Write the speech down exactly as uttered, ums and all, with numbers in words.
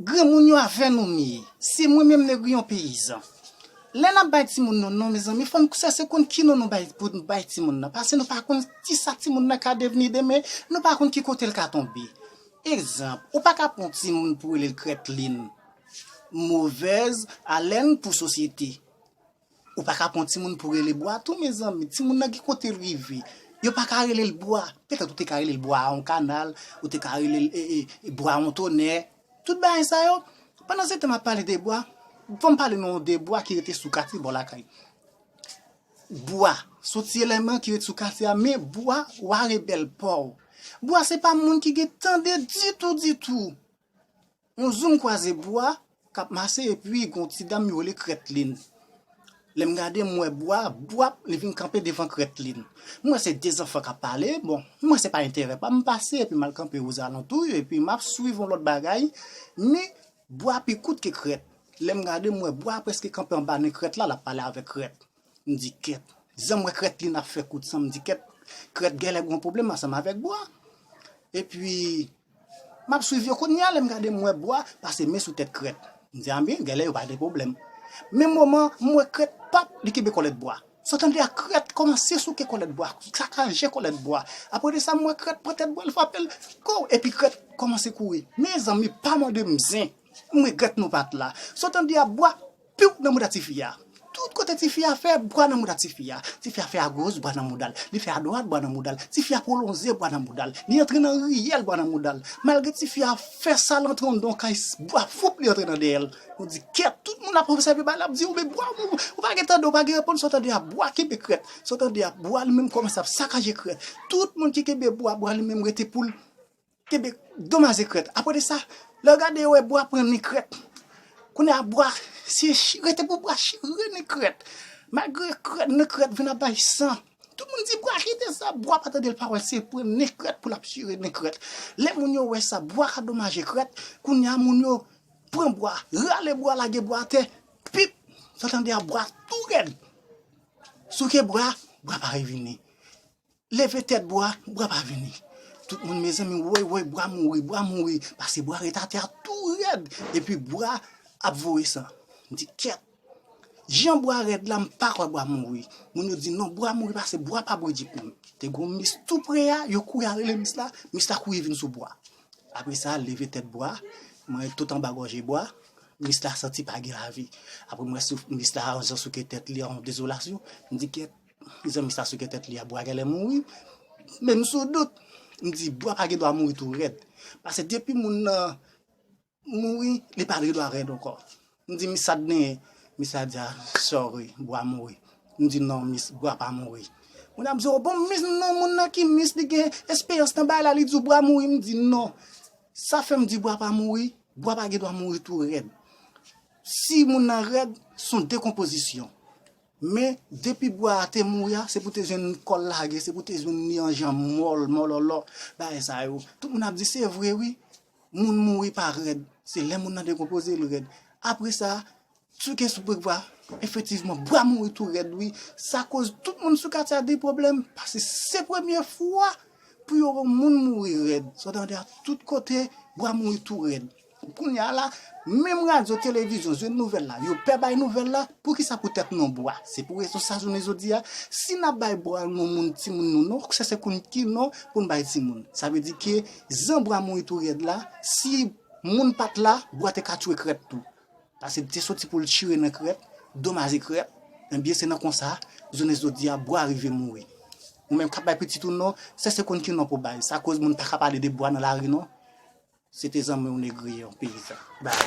Granmoun yo avè nou m ye. Se mwen menm Negriyon peyizan. Lè n ap bay timoun nou non, mezanmi, fò n chèche konn ki non nou bay pou n bay timoun nan. Paske nou pa konn kisa timoun nan ka devni demen, nou pa konn ki kote l ka tonbe. Egzanp, ou pa ka pran yon timoun pou rele l Kretlin. Movèz alèn pou sosyete. Ou pa ka pran timoun pou rele Bwa tou, mezanmi. Timoun nan ki kote l rive? Yo pa ka rele l Bwa. Petèt ou te ka rele l Bwa a yon kanal, ou te ka rele l e, e, Bwa a yon tonè. Tout bagay sa yo. Pandan se tan m ap pale de Bwa, fò m pale nou de Bwa ki rete sou katye bò lakay. Bwa, soti eleman ki rete sou katye a, men Bwa, wa rebèl pa w. Bwa se pa moun ki gen tande ditou, ditou. Yon jou m kwaze Bwa k ap mache epi gen yon ti dam yo rele Kretlin. Lè m gade, m wè Bwa, Bwa, li vin kanpe devan Kretlin. M wè se de zanfan k ap pale, bon, m wè se pa enterè pa m, m pase epi m al kanpe ozalantou yo, epi m ap swiv yon lòt bagay, men Bwa pi kout ke Krèt. Lè m gade, m wè Bwa prèske kanpe anba nen Krèt la, l ap pale avèk Krèt. M di, "Kèt, jan m wè Kretlin ap fè kout san," m di, "Kèt, Krèt genlè gen yon pwoblèm ansanm avèk Bwa." Epi, m ap swiv yo kounye a, lè m gade m wè Bwa pase men sou tèt Krèt. M di, "A men, genlè yo pa gen pwoblèm." Men moman, m wè Krèt, pap, li kenbe kòlèt Bwa. Sa w tande a, Krèt kòmanse souke kòlèt Bwa, sakaje kòlèt Bwa. Apre de sa, m wè Krèt pran tèt Bwa, l frape l, kow, epi Krèt kòmanse kouri. Mezanmi, pa mande m zen. M regrèt nou pa t la. Sa w tande a, Bwa, piw nan mouda tifi a. Tout kote tifi a fè, Bwa nan mouda tifi a. Tifi a fè agoch, Bwa nan mouda l. Li fè adwat, Bwa nan mouda l. Tifi a pwolonje, Bwa nan mouda l. Li antre nan riyèl, Bwa nan mouda l. Malgre tifi a fè sa, l antre anndan kay, Bwa foup, li antre nan dèyè l. Nou di, "Kèt, tout moun ap obsève bagay la, ap di, 'Ou men Bwa, ou, ou pa gen tande, ou pa gen reponn, sa w tande a, Bwa kenbe Krèt.'" Sa w tande a, Bwa li menm kòmanse ap sakaje Krèt. Tout moun ki kenbe Bwa, Bwa li menm rete pou l kenbe domaje Krèt. Apre de sa, lè w gade, yo wè Bwa pran nen Krèt. Kounye a, Bwa, se chi-, rete pou Bwa chire nen Krèt. Malgre Krèt, nen Krèt vin ap bay san. Tout moun di, "Bwa, kite sa." Bwa pa tande l pawòl, se pran nen Krèt pou l ap chire nen Krèt. Lè moun yo wè sa, Bwa ka domaje Krèt. Kounye a, moun yo pran Bwa, rale Bwa, lage Bwa atè. Pip! Sa w tande a, Bwa tou rèd. Souke Bwa, Bwa pa revini. Leve tèt Bwa, Bwa pa vini. Tout moun, mezanmi, woy, woy, Bwa mouri, Bwa mouri. Pase Bwa ret atè a tou rèd. Epi Bwa ap voye san. M di, "Kèt. Jan Bwa rèd la, m pa kwè Bwa mouri." Moun yo di, "Non, Bwa mouri pase Bwa pa bwè djip menm." Te gen yon mis tou pre a, yo kouri al rele mis la, mis la kouri vin sou Bwa. Apre sa, leve tèt Bwa, mwen tout anba gòje Bwa, mis la santi pa gen lavi. Apre mwen sou mis la, jan souke tèt li an dezolasyon, m di, "Kèt, jan mis la souke tèt li a, Bwa genlè mouri." Men m sou dout, m di, "Bwa pa gen dwa mouri tou rèd." Paske depi moun nan mouri, li pa gen dwa rèd ankò. M di, "Mis sa t genyen?" Mis la di, "A, sorry, Bwa mouri." M di, "Non, mis, Bwa pa mouri." Moun ap di, "O bon, mis non, moun nan ki mis, li gen esperyans nan bagay la, li di w Bwa mouri." M di, "Non." Sa fè m di Bwa pa mouri, Bwa pa gen dwa mouri tou rèd. Si moun nan rèd, se yon dekonpozisyon. Men, depi Bwa a te mouri a, se pou te jwenn kò l lage, se pou te jwenn li an jan mòl, mòlòlò, bagay sa yo. Tout moun ap di, "Se vre, wi. Moun mouri pa rèd. Se lè moun nan dekonpoze, l rèd." Apre sa, souke sou Bwa, efektivman, Bwa mouri tou rèd, wi. Sa koz tout moun sou katye a gen pwoblèm, paske se premye fwa pou yo wè yon moun mouri rèd. Sa w tande a, tout kote, Bwa mouri tou rèd. Kounye a la, menm radyo, televizyon, jwenn nouvèl la, yo pè bay nouvèl la, poukisa poutèt non Bwa? Se pou rezon sa, jounen jodi a, si n ap bay Bwa non moun, timoun nou non, chèche konn ki non pou n bay timoun. Sa vle di ke jan Bwa mouri tou rèd la, si moun pa t la, Bwa te ka tchwe Krèt tou. Paske li te soti pou l chire nan Krèt, domaje Krèt, ebyen se nan konsa, jounen jodi a, Bwa rive mouri. Ou menm k ap bay pitit ou non, chèche konn ki non pou bay. Sa koz moun pa ka pale de Bwa nan lari non. Se te zanmi w Negriyon, peyizan. Bay.